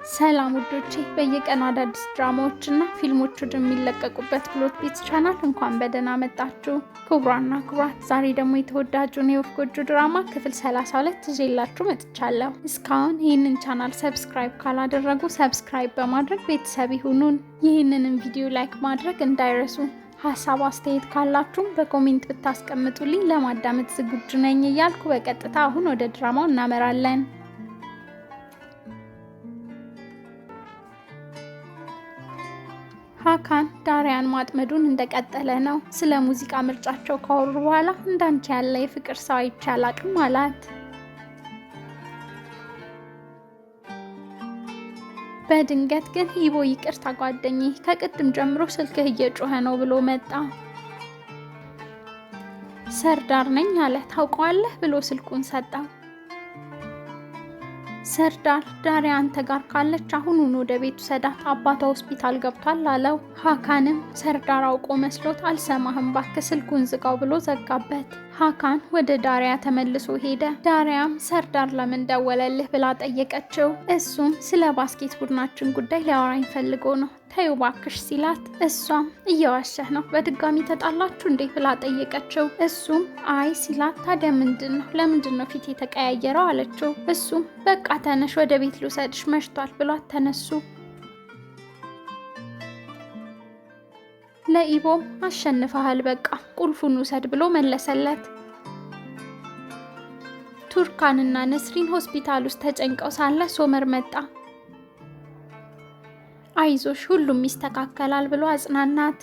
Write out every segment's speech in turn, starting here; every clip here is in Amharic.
ሰላም ውዶቼ፣ በየቀኑ አዳዲስ ድራማዎችና ፊልሞች ወደሚለቀቁበት ብሎት ቤት ቻናል እንኳን በደህና መጣችሁ። ክቡራና ክቡራት፣ ዛሬ ደግሞ የተወዳጁን የወፍ ጎጆ ድራማ ክፍል 32 ይዤላችሁ መጥቻለሁ። እስካሁን ይህንን ቻናል subscribe ካላደረጉ subscribe በማድረግ ቤተሰብ ይሁኑን። ይህንንም ቪዲዮ like ማድረግ እንዳይረሱ። ሀሳብ አስተያየት ካላችሁም በ comment ብታስቀምጡልኝ ለማዳመጥ ዝግጁ ነኝ እያልኩ በቀጥታ አሁን ወደ ድራማው እናመራለን። ሀካን ዳሪያን ማጥመዱን እንደቀጠለ ነው። ስለ ሙዚቃ ምርጫቸው ካወሩ በኋላ እንዳንቺ ያለ የፍቅር ሰው አይቼ አላቅም አላት። በድንገት ግን ኢቦ ይቅርታ ጓደኛዬ፣ ከቅድም ጀምሮ ስልክህ እየጮኸ ነው ብሎ መጣ። ሰርዳር ነኝ አለ። ታውቀዋለህ ብሎ ስልኩን ሰጠው። ሰርዳር ዳሪያ አንተ ጋር ካለች አሁኑን ወደ ቤቱ ሰዳት፣ አባቷ ሆስፒታል ገብቷል አለው። ሀካንም ሰርዳር አውቆ መስሎት አልሰማህም ባክህ ስልኩን ዝጋው ብሎ ዘጋበት። ሀካን ወደ ዳሪያ ተመልሶ ሄደ። ዳሪያም ሰርዳር ለምን ደወለልህ ብላ ጠየቀችው። እሱም ስለ basket ቡድናችን ጉዳይ ሊያወራኝ ፈልጎ ነው ተይው ባክሽ ሲላት፣ እሷም እየዋሸህ ነው በድጋሚ ተጣላችሁ እንዴ ብላ ጠየቀችው። እሱም አይ ሲላት፣ ታዲያ ምንድን ነው ለምንድን ነው ፊት የተቀያየረው አለችው። እሱም በቃ ተነሽ ወደ ቤት ልውሰድሽ መሽቷል ብሏት ተነሱ። ለኢቦም አሸንፈሃል በቃ ቁልፉን ውሰድ ብሎ መለሰለት። ቱርካንና ነስሪን ሆስፒታል ውስጥ ተጨንቀው ሳለ ሶመር መጣ። አይዞሽ ሁሉም ይስተካከላል ብሎ አጽናናት።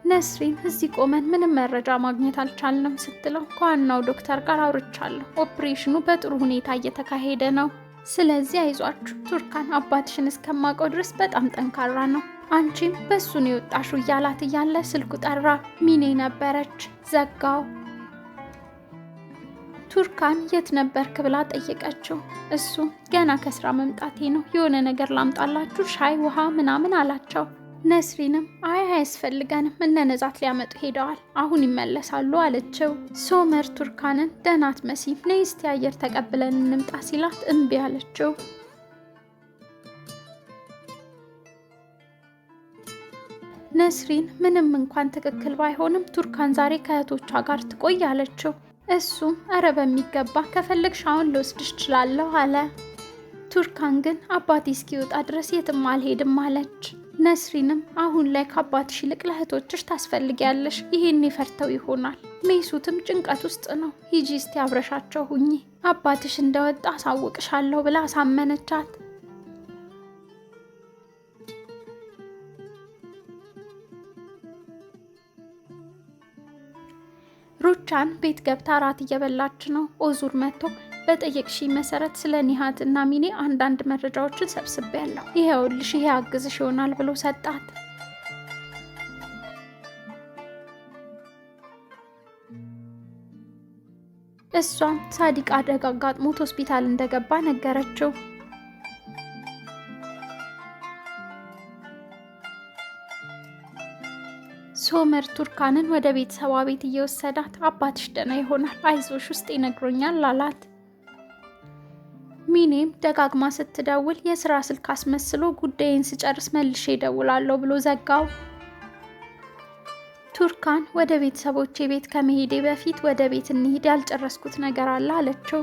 ነስሪን እዚህ ቆመን ምንም መረጃ ማግኘት አልቻልንም ስትለው ከዋናው ዶክተር ጋር አውርቻለሁ፣ ኦፕሬሽኑ በጥሩ ሁኔታ እየተካሄደ ነው። ስለዚህ አይዟችሁ፣ ቱርካን አባትሽን እስከማውቀው ድረስ በጣም ጠንካራ ነው፣ አንቺም በሱ ነው የወጣሽው እያላት እያለ ስልኩ ጠራ። ሚኔ ነበረች። ዘጋው። ቱርካን የት ነበርክ ብላ ጠየቀችው። እሱ ገና ከስራ መምጣቴ ነው፣ የሆነ ነገር ላምጣላችሁ፣ ሻይ ውሃ ምናምን አላቸው። ነስሪንም አይ አያስፈልገንም፣ እነ ነዛት ሊያመጡ ሄደዋል፣ አሁን ይመለሳሉ አለችው። ሶመር ቱርካንን ደህና አትመስይም፣ ነይ እስቲ አየር ተቀብለን እንምጣ ሲላት እምቢ አለችው። ነስሪን ምንም እንኳን ትክክል ባይሆንም ቱርካን ዛሬ ከእህቶቿ ጋር ትቆይ አለችው። እሱም እረ በሚገባ ከፈለግሽ አሁን ልወስድሽ እችላለሁ አለ። ቱርካን ግን አባቴ እስኪወጣ ድረስ የትም አልሄድም አለች። ነስሪንም አሁን ላይ ከአባትሽ ይልቅ ለእህቶችሽ ታስፈልጊያለሽ፣ ይሄን ፈርተው ይሆናል። ሜሱትም ጭንቀት ውስጥ ነው፣ ሂጂ እስቲ አብረሻቸው ሁኚ፣ አባትሽ እንደወጣ አሳውቅሻለሁ ብላ አሳመነቻት። ሩቻን ቤት ገብታ እራት እየበላች ነው። ኦዙር መጥቶ በጠየቅሽ መሰረት ስለ ኒሃት እና ሚኔ አንዳንድ መረጃዎችን ሰብስቤያለሁ፣ ይኸውልሽ ይሄ አግዝሽ ይሆናል ብሎ ሰጣት። እሷም ሳዲቅ አደጋ አጋጥሞት ሆስፒታል እንደገባ ነገረችው። ሶመር ቱርካንን ወደ ቤተሰቧ ቤት እየወሰዳት አባትሽ ደህና ይሆናል፣ አይዞሽ ውስጥ ይነግሮኛል አላት። ሚኔም ደጋግማ ስትደውል የስራ ስልክ አስመስሎ ጉዳይን ስጨርስ መልሼ እደውላለሁ ብሎ ዘጋው። ቱርካን ወደ ቤተሰቦቼ ቤት ከመሄዴ በፊት ወደ ቤት እንሂድ ያልጨረስኩት ነገር አለ አለችው።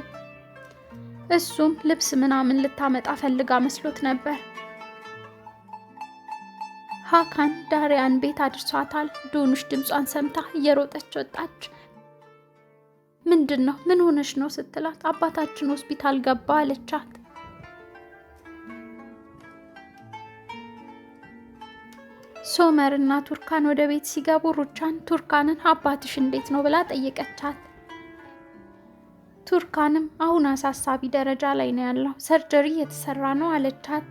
እሱም ልብስ ምናምን ልታመጣ ፈልጋ መስሎት ነበር። ሀካን ዳሪያን ቤት አድርሷታል። ዶኑሽ ድምጿን ሰምታ እየሮጠች ወጣች። ምንድን ነው ምን ሆነሽ ነው ስትላት አባታችን ሆስፒታል ገባ አለቻት። ሶመር እና ቱርካን ወደ ቤት ሲገቡ ሩቻን ቱርካንን አባትሽ እንዴት ነው ብላ ጠየቀቻት። ቱርካንም አሁን አሳሳቢ ደረጃ ላይ ነው ያለው፣ surgery እየተሰራ ነው አለቻት።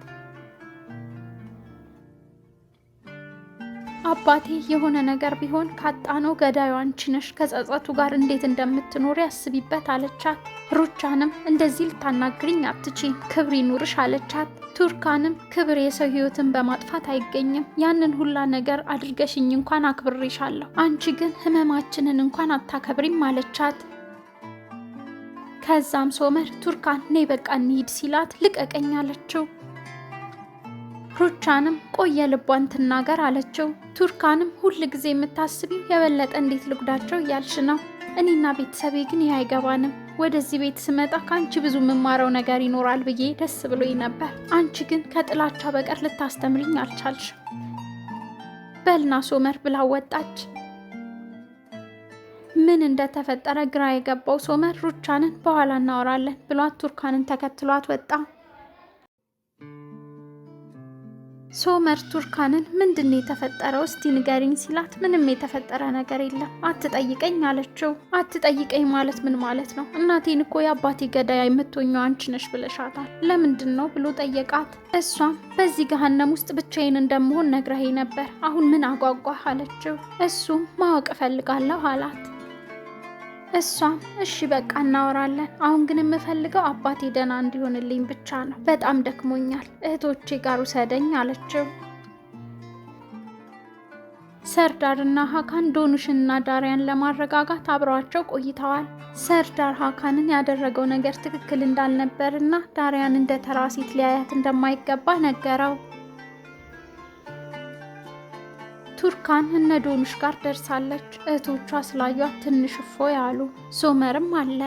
አባቴ የሆነ ነገር ቢሆን ካጣነው ገዳዩ አንቺ ነሽ፣ ከጸጸቱ ጋር እንዴት እንደምትኖር ያስቢበት አለቻት። ሩቻንም እንደዚህ ልታናግሪኝ አትችይም፣ ክብር ይኑርሽ አለቻት። ቱርካንም ክብር የሰው ሕይወትን በማጥፋት አይገኝም፣ ያንን ሁላ ነገር አድርገሽኝ እንኳን አክብሬሻለሁ፣ አንቺ ግን ህመማችንን እንኳን አታከብሪም አለቻት። ከዛም ሶመር ቱርካን ነይ በቃ እንሂድ ሲላት ልቀቀኝ አለችው። ሩቻንም ቆየ ልቧን ትናገር አለችው። ቱርካንም ሁል ጊዜ የምታስቢው የበለጠ እንዴት ልጉዳቸው እያልሽ ነው። እኔና ቤተሰቤ ግን ይህ አይገባንም። ወደዚህ ቤት ስመጣ ከአንቺ ብዙ የምማረው ነገር ይኖራል ብዬ ደስ ብሎኝ ነበር። አንቺ ግን ከጥላቻ በቀር ልታስተምሪኝ አልቻልሽም። በልና ሶመር ብላ ወጣች። ምን እንደተፈጠረ ግራ የገባው ሶመር ሩቻንን በኋላ እናወራለን ብሏት ቱርካንን ተከትሏት ወጣ። ሶመር ቱርካንን ምንድን ነው የተፈጠረው እስቲ ንገሪኝ ሲላት ምንም የተፈጠረ ነገር የለም አትጠይቀኝ አለችው። አትጠይቀኝ ማለት ምን ማለት ነው? እናቴን እኮ የአባቴ ገዳይ የምትሆኘው አንቺ ነሽ ብለሻታል። ለምንድን ነው ብሎ ጠየቃት። እሷም በዚህ ገሃነም ውስጥ ብቻዬን እንደምሆን ነግረኸኝ ነበር፣ አሁን ምን አጓጓህ አለችው። እሱም ማወቅ እፈልጋለሁ አላት። እሷም እሺ በቃ እናወራለን፣ አሁን ግን የምፈልገው አባቴ ደህና እንዲሆንልኝ ብቻ ነው፣ በጣም ደክሞኛል፣ እህቶቼ ጋር ውሰደኝ አለችው። ሰርዳርና ሀካን ዶኑሽንና ዳሪያን ለማረጋጋት አብረዋቸው ቆይተዋል። ሰርዳር ሀካንን ያደረገው ነገር ትክክል እንዳልነበርና ዳሪያን እንደ ተራ ሴት ሊያያት እንደማይገባ ነገረው። ቱርካን እነ ዶኑሽ ጋር ደርሳለች። እህቶቿ ስላዩት ትንሽ እፎይ አሉ። ሶመርም አለ።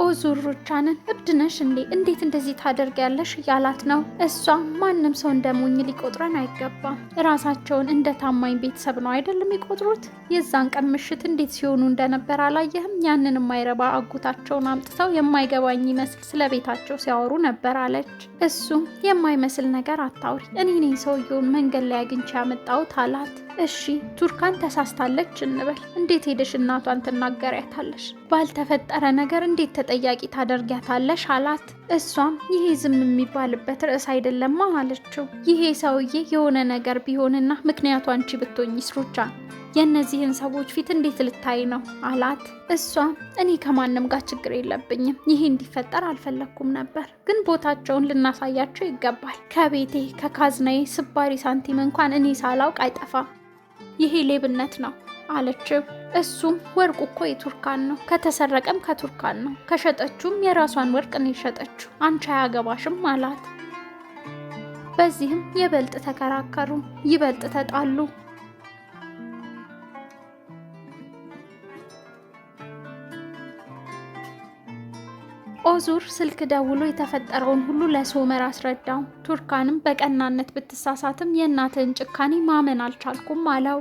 ኦዙር ሩቻንን እብድ ነሽ እንዴ? እንዴት እንደዚህ ታደርጊያለሽ? እያላት ነው። እሷ ማንም ሰው እንደ ሞኝ ሊቆጥረን አይገባም። እራሳቸውን እንደ ታማኝ ቤተሰብ ነው አይደል የሚቆጥሩት? የዛን ቀን ምሽት እንዴት ሲሆኑ እንደነበር አላየህም? ያንን የማይረባ አጎታቸውን አምጥተው የማይገባኝ ይመስል ስለ ቤታቸው ሲያወሩ ነበር አለች። እሱም የማይመስል ነገር አታውሪ፣ እኔ ነኝ ሰውየውን መንገድ ላይ አግኝቼ ያመጣሁት አላት። እሺ ቱርካን ተሳስታለች እንበል፣ እንዴት ሄደሽ እናቷን ትናገሪያታለሽ? ባልተፈጠረ ነገር እንዴት ተጠያቂ ታደርጊያታለሽ? አላት። እሷም ይሄ ዝም የሚባልበት ርዕስ አይደለማ አለችው። ይሄ ሰውዬ የሆነ ነገር ቢሆንና ምክንያቱ አንቺ ብትሆኚስ ሩቻን የእነዚህን ሰዎች ፊት እንዴት ልታይ ነው አላት። እሷም እኔ ከማንም ጋር ችግር የለብኝም፣ ይሄ እንዲፈጠር አልፈለግኩም ነበር፣ ግን ቦታቸውን ልናሳያቸው ይገባል። ከቤቴ ከካዝናዬ ስባሪ ሳንቲም እንኳን እኔ ሳላውቅ አይጠፋም። ይሄ ሌብነት ነው አለችው። እሱም ወርቁ እኮ የቱርካን ነው፣ ከተሰረቀም ከቱርካን ነው፣ ከሸጠችውም የራሷን ወርቅ ነው የሸጠችው፣ አንቺ አያገባሽም አላት። በዚህም ይበልጥ ተከራከሩ፣ ይበልጥ ተጣሉ። ኦዙር ስልክ ደውሎ የተፈጠረውን ሁሉ ለሶመር አስረዳው። ቱርካንም በቀናነት ብትሳሳትም የእናትህን ጭካኔ ማመን አልቻልኩም አለው።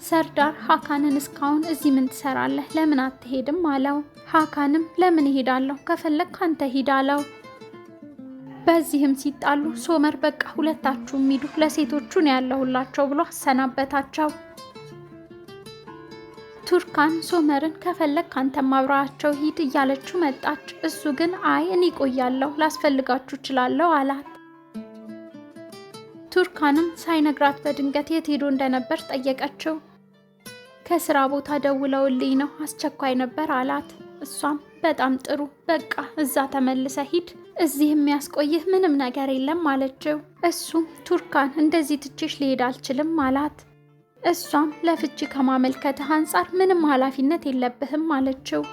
ሰርዳር ሀካንን እስካሁን እዚህ ምን ትሰራለህ? ለምን አትሄድም? አለው። ሀካንም ለምን እሄዳለሁ? ከፈለግ አንተ ሂድ አለው። በዚህም ሲጣሉ ሶመር በቃ ሁለታችሁም ሂዱ፣ ለሴቶቹ ነው ያለሁላቸው ብሎ አሰናበታቸው። ቱርካን ሶመርን ከፈለግ ካንተም አብረሃቸው ሂድ እያለችው መጣች። እሱ ግን አይ እኔ እቆያለሁ፣ ላስፈልጋችሁ እችላለሁ አላት። ቱርካንም ሳይነግራት በድንገት የት ሄዶ እንደነበር ጠየቀችው። ከስራ ቦታ ደውለውልኝ ነው፣ አስቸኳይ ነበር አላት። እሷም በጣም ጥሩ በቃ እዛ ተመልሰ ሂድ፣ እዚህ የሚያስቆይህ ምንም ነገር የለም አለችው። እሱም ቱርካን እንደዚህ ትቼሽ ልሄድ አልችልም አላት። እሷም ለፍቺ ከማመልከትህ አንጻር ምንም ኃላፊነት የለብህም አለችው።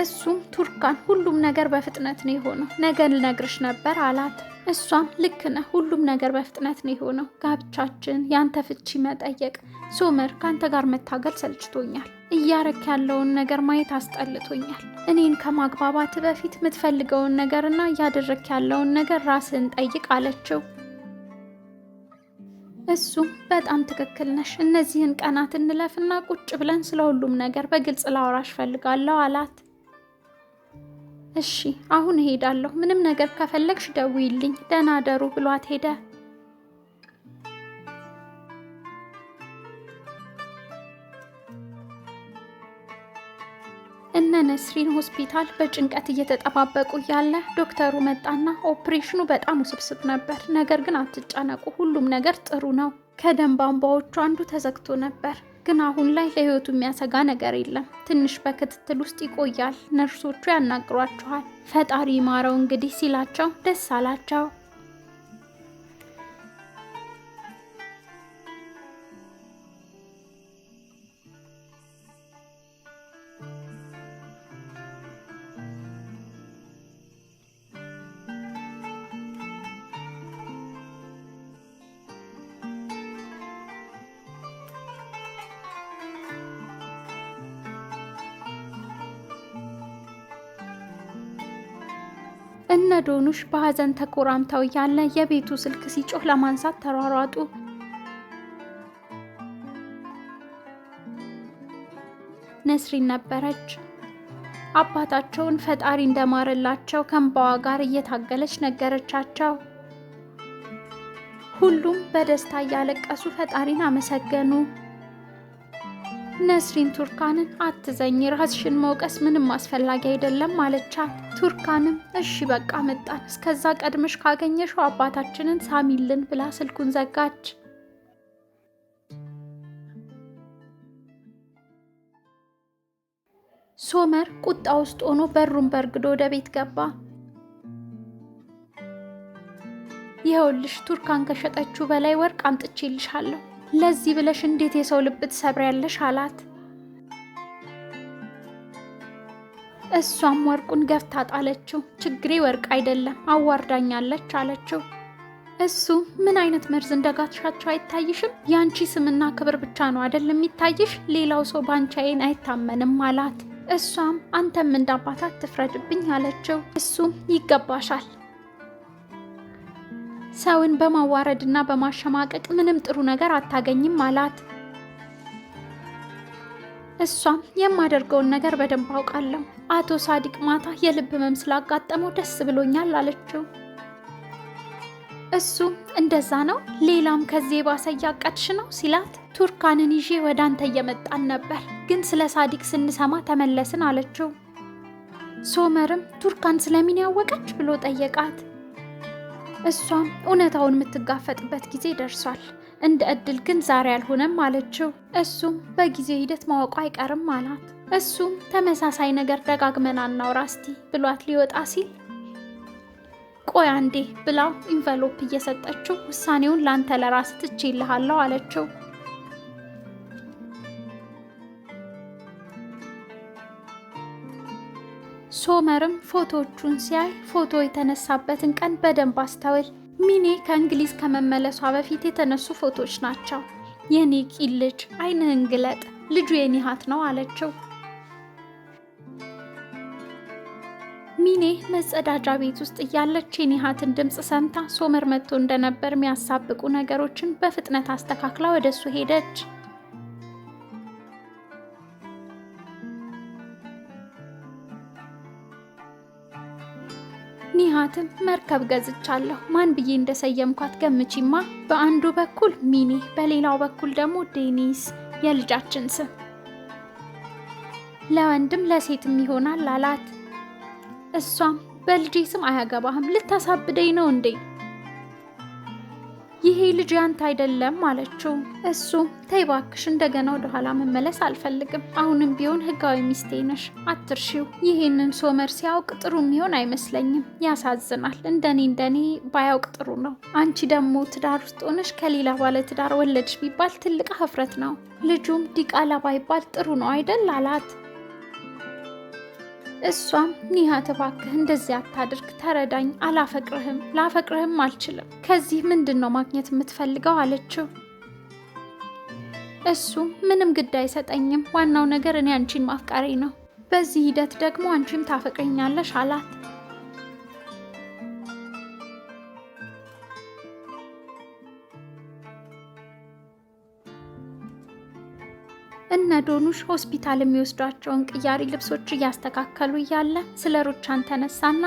እሱም ቱርካን ሁሉም ነገር በፍጥነት ነው የሆነው፣ ነገ ልነግርሽ ነበር አላት። እሷም ልክ ነህ፣ ሁሉም ነገር በፍጥነት ነው የሆነው፣ ጋብቻችን፣ ያንተ ፍቺ መጠየቅ፣ ሶመር ከአንተ ጋር መታገል ሰልችቶኛል፣ እያረክ ያለውን ነገር ማየት አስጠልቶኛል። እኔን ከማግባባት በፊት የምትፈልገውን ነገርና እያደረክ ያለውን ነገር ራስህን ጠይቅ አለችው። እሱም በጣም ትክክል ነሽ፣ እነዚህን ቀናት እንለፍና ቁጭ ብለን ስለ ሁሉም ነገር በግልጽ ላወራሽ ፈልጋለሁ አላት። እሺ አሁን እሄዳለሁ፣ ምንም ነገር ከፈለግሽ ደውይልኝ፣ ደህና ደሩ ብሏት ሄደ። እነ ነስሪን ሆስፒታል በጭንቀት እየተጠባበቁ እያለ ዶክተሩ መጣና ኦፕሬሽኑ በጣም ውስብስብ ነበር፣ ነገር ግን አትጨነቁ፣ ሁሉም ነገር ጥሩ ነው። ከደም ቧንቧዎቹ አንዱ ተዘግቶ ነበር፣ ግን አሁን ላይ ለህይወቱ የሚያሰጋ ነገር የለም። ትንሽ በክትትል ውስጥ ይቆያል፣ ነርሶቹ ያናግሯችኋል። ፈጣሪ ይማረው እንግዲህ ሲላቸው ደስ አላቸው። እነ ዶኑሽ በሀዘን ተኮራምተው እያለ የቤቱ ስልክ ሲጮህ ለማንሳት ተሯሯጡ። ነስሪን ነበረች። አባታቸውን ፈጣሪ እንደማረላቸው ከእንባዋ ጋር እየታገለች ነገረቻቸው። ሁሉም በደስታ እያለቀሱ ፈጣሪን አመሰገኑ። ነስሪን ቱርካንን አትዘኝ፣ ራስሽን መውቀስ ምንም አስፈላጊ አይደለም አለቻት። ቱርካንም እሺ በቃ መጣን፣ እስከዛ ቀድመሽ ካገኘሽው አባታችንን ሳሚልን ብላ ስልኩን ዘጋች። ሶመር ቁጣ ውስጥ ሆኖ በሩን በርግዶ ወደ ቤት ገባ። ይኸውልሽ ቱርካን ከሸጠችው በላይ ወርቅ አምጥቼልሻለሁ፣ ለዚህ ብለሽ እንዴት የሰው ልብ ትሰብሪያለሽ? አላት። እሷም ወርቁን ገፍታ ጣለችው። ችግሬ ወርቅ አይደለም አዋርዳኛለች አለችው። እሱ ምን አይነት መርዝ እንደጋትሻቸው አይታይሽም? የአንቺ ስምና ክብር ብቻ ነው አይደል የሚታይሽ? ሌላው ሰው በአንቺ ዓይን አይታመንም አላት። እሷም አንተም እንዳባታት ትፍረድብኝ አለችው። እሱም ይገባሻል፣ ሰውን በማዋረድና በማሸማቀቅ ምንም ጥሩ ነገር አታገኝም አላት። እሷም የማደርገውን ነገር በደንብ አውቃለሁ፣ አቶ ሳዲቅ ማታ የልብ ህመም ስላጋጠመው ደስ ብሎኛል አለችው። እሱ እንደዛ ነው፣ ሌላም ከዚህ የባሰ እያቀድሽ ነው ሲላት፣ ቱርካንን ይዤ ወደ አንተ እየመጣን ነበር፣ ግን ስለ ሳዲቅ ስንሰማ ተመለስን አለችው። ሶመርም ቱርካን ስለምን ያወቀች ብሎ ጠየቃት። እሷም እውነታውን የምትጋፈጥበት ጊዜ ደርሷል፣ እንደ እድል ግን ዛሬ አልሆነም አለችው። እሱም በጊዜ ሂደት ማወቁ አይቀርም አላት። እሱም ተመሳሳይ ነገር ደጋግመን አናውራ እስቲ ብሏት ሊወጣ ሲል ቆይ አንዴ ብላው envelope እየሰጠችው ውሳኔውን ላንተ ለራስ ትቼልሃለሁ አለችው። ሶመርም ፎቶዎቹን ሲያይ ፎቶ የተነሳበትን ቀን በደንብ አስተውል። ሚኔ ከእንግሊዝ ከመመለሷ በፊት የተነሱ ፎቶዎች ናቸው። የኔ ቂል ልጅ ዓይንህን ግለጥ፣ ልጁ የኒሃት ነው አለችው። ሚኔ መጸዳጃ ቤት ውስጥ እያለች የኒሃትን ድምፅ ሰምታ ሶመር መጥቶ እንደነበር የሚያሳብቁ ነገሮችን በፍጥነት አስተካክላ ወደሱ ሄደች። ኒሃትም መርከብ ገዝቻለሁ፣ ማን ብዬ እንደሰየምኳት ገምቺማ። በአንዱ በኩል ሚኔ፣ በሌላው በኩል ደግሞ ዴኒስ፣ የልጃችን ስም ለወንድም ለሴትም ይሆናል አላት። እሷም በልጄ ስም አያገባህም፣ ልታሳብደኝ ነው እንዴ? ይሄ ልጅ ያንተ አይደለም አለችው። እሱም ተይ እባክሽ፣ እንደገና ወደኋላ መመለስ አልፈልግም። አሁንም ቢሆን ህጋዊ ሚስቴ ነሽ፣ አትርሺው። ይሄንን ሶመር ሲያውቅ ጥሩ የሚሆን አይመስለኝም። ያሳዝናል። እንደኔ እንደኔ ባያውቅ ጥሩ ነው። አንቺ ደግሞ ትዳር ውስጥ ሆነሽ ከሌላ ባለ ትዳር ወለድሽ ቢባል ትልቅ ሀፍረት ነው። ልጁም ዲቃላ ባይባል ጥሩ ነው አይደል አላት። እሷም ኒሃት እባክህ እንደዚህ አታድርግ፣ ተረዳኝ። አላፈቅርህም፣ ላፈቅርህም አልችልም። ከዚህ ምንድን ነው ማግኘት የምትፈልገው አለችው። እሱ ምንም ግድ አይሰጠኝም፣ ዋናው ነገር እኔ አንቺን ማፍቀሬ ነው። በዚህ ሂደት ደግሞ አንቺም ታፈቅረኛለሽ አላት። እነ ዶኑሽ ሆስፒታል የሚወስዷቸውን ቅያሪ ልብሶች እያስተካከሉ እያለ ስለ ሩቻን ተነሳና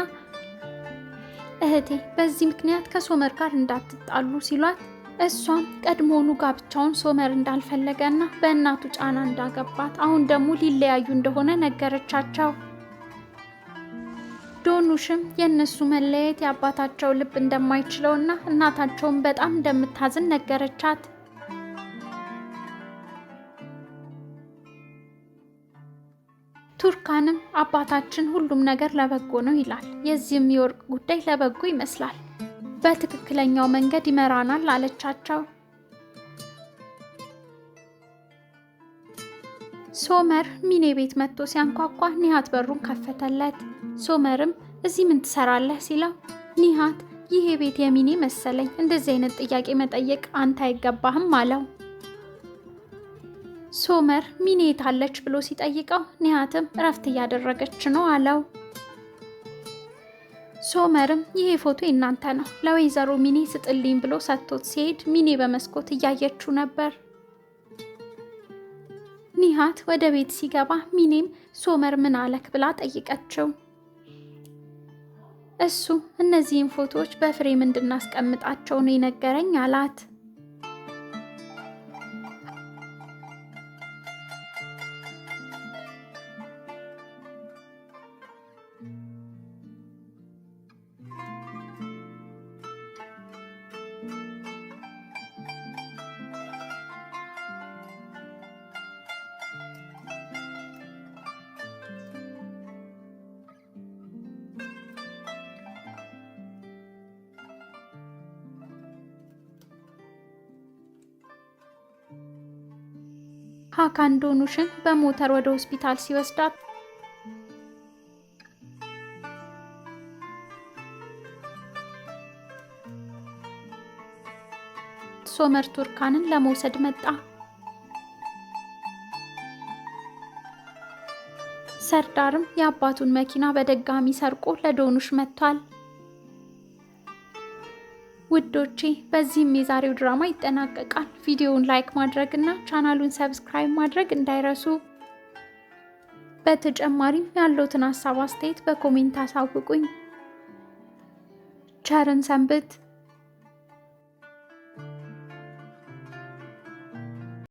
እህቴ በዚህ ምክንያት ከሶመር ጋር እንዳትጣሉ ሲሏት፣ እሷም ቀድሞውኑ ጋብቻውን ሶመር እንዳልፈለገና በእናቱ ጫና እንዳገባት አሁን ደግሞ ሊለያዩ እንደሆነ ነገረቻቸው። ዶኑሽም የእነሱ መለያየት የአባታቸው ልብ እንደማይችለውና እናታቸውን በጣም እንደምታዝን ነገረቻት። ቱርካንም አባታችን ሁሉም ነገር ለበጎ ነው ይላል። የዚህም የወርቅ ጉዳይ ለበጎ ይመስላል፣ በትክክለኛው መንገድ ይመራናል አለቻቸው። ሶመር ሚኔ ቤት መጥቶ ሲያንኳኳ ኒሃት በሩን ከፈተለት። ሶመርም እዚህ ምን ትሰራለህ ሲለው ኒሃት ይሄ ቤት የሚኔ መሰለኝ፣ እንደዚህ አይነት ጥያቄ መጠየቅ አንተ አይገባህም አለው። ሶመር ሚኔ የታለች ብሎ ሲጠይቀው ኒሃትም እረፍት እያደረገች ነው አለው። ሶመርም ይሄ ፎቶ የእናንተ ነው፣ ለወይዘሮ ሚኔ ስጥልኝ ብሎ ሰጥቶት ሲሄድ ሚኔ በመስኮት እያየችው ነበር። ኒሃት ወደ ቤት ሲገባ ሚኔም ሶመር ምን አለክ ብላ ጠይቀችው። እሱ እነዚህን ፎቶዎች በ frame እንድናስቀምጣቸው ነው የነገረኝ አላት። ሀካን ዶኑሽን በሞተር ወደ ሆስፒታል ሲወስዳት ሶመር ቱርካንን ለመውሰድ መጣ። ሰርዳርም የአባቱን መኪና በድጋሚ ሰርቆ ለዶኑሽ መጥቷል። ውዶቼ፣ በዚህም የዛሬው ድራማ ይጠናቀቃል። ቪዲዮውን like ማድረግ እና ቻናሉን subscribe ማድረግ እንዳይረሱ። በተጨማሪም ያለዎትን ሀሳብ አስተያየት በ comment አሳውቁኝ። ቸር እንሰንብት።